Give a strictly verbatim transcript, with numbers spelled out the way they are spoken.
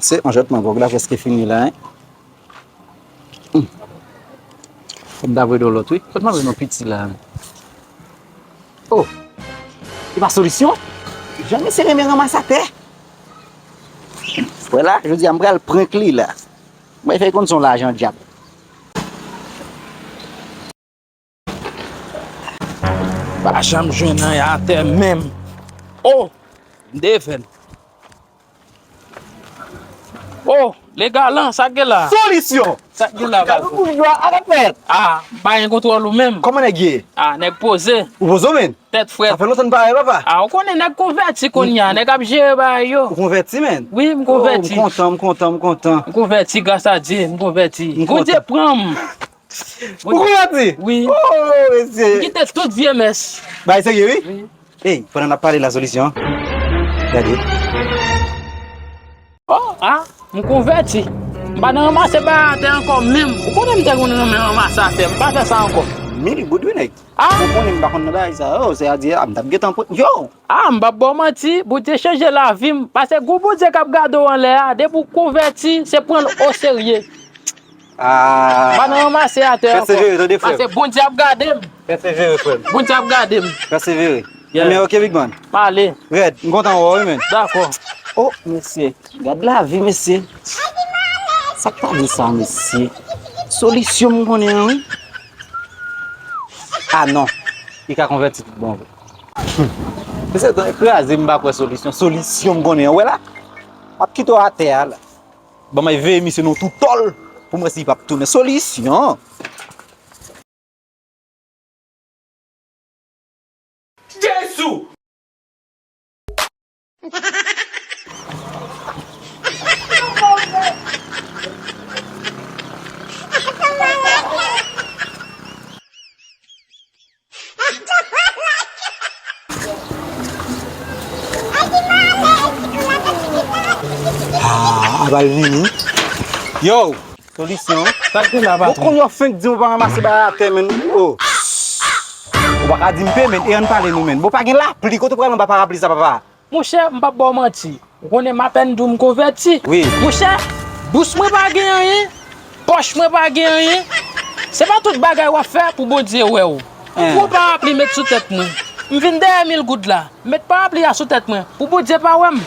Se, on jèt mwen, gwòg la prèske fini la, en. Hmm. Fòk m ta voye do lòt, wi. Kot m ap jwenn yon piti la, en? Oh! E pa Solisyon? Jan mesye renmen ranmas atè. Vwala, jodi a m pral prank li la. Mwen fè konn se yon lajan dyab. Pa janm jwenn anyen atè menm. Oh! M te fè l. Oh, legalan, sa k gen la? Solisyon! Sa k gen la, patwon? Gade moun yo a, sa k fèt? Ah, m pa gen kontwòl ou menm. Kòman nèg ye? Ah, nèg poze. Ou poze w, menn? Tèt frèt. Sa fè lontan n pa wè, papa. Ah, ou konnen nèg konvèti kounye a, nèg ap jere bagay yo. Ou konvèti, menn? Wi, m konvèti. Oh, m kontan, m kontan, m kontan. M konvèti, gras a Dye, m konvèti. M kontan. Bondye pran m. Ou konvèti? Wi. Oh, mesye. M kite tout vye mès. Bagay serye, wi? Wi. Ey, pandan n ap pale la, Solisyon. Gade. Oh, ah, m konvèti. M pa nan ranmase bagay atè ankò menm. Ou konnen m te konn renmen ranmase atè. M pa fè sa ankò. Mil goud, wi, nèg. Ah. Ou konnen m pa konn nan bagay sa yo. Se a di, ah, m t ap gentan pran. Yo! Ah, m p ap ba w manti. Bondye chanje lavi m. Paske gwo Bondye k ap gade w anlè a. Depi w konvèti, se pran l oserye. Ah. M pa nan ranmase atè ankò. Pèsevere, tande, frè m. Paske Bondye ap gade m. Pèsevere, frè m. Bondye ap gade m. Pèsevere. Yeah. Ebyen, ok, Big Man. M ale. Rèd, m kontan wè w, wi, menn. Dakò. Oh, mesye. Gad lavi, mesye. Sa k ta di sa, mesye? Solisyon m konnen an, wi. Ah, non. Li ka konvèti tout bon vre. Hmm. Mesye, tan kraze, m pa kwè Solisyon. Solisyon m konnen an. Wè la? M ap kite w atè a, la. Ban m al veye misye nan yon twou tòl pou m wè si li p ap tounen. Solisyon! Jezi! Ah, a bal vini. Yo, Solisyon. Sa k gen la, patwon? Bon, konn yo fenk di w pa ranmase bagay atè, menn. Oh. Ou pa ka di m pe, menn. E ann pale nou, menn. Bon, pa gen lapli. Kote w pral anba parapli sa, papa? Monchè, m p ap ba w manti. Ou konnen m apèn di w m konvèti. Wi. Monchè, bous mwen pa gen anyen, pòch mwen pa gen anyen. Se pa tout bagay w ap fè pou Bondye wè w. Hein. Pran parapli met sou tèt mwen. M vin dèyè mil goud la. Met parapli a sou tèt mwen pou Bondye pa wè m.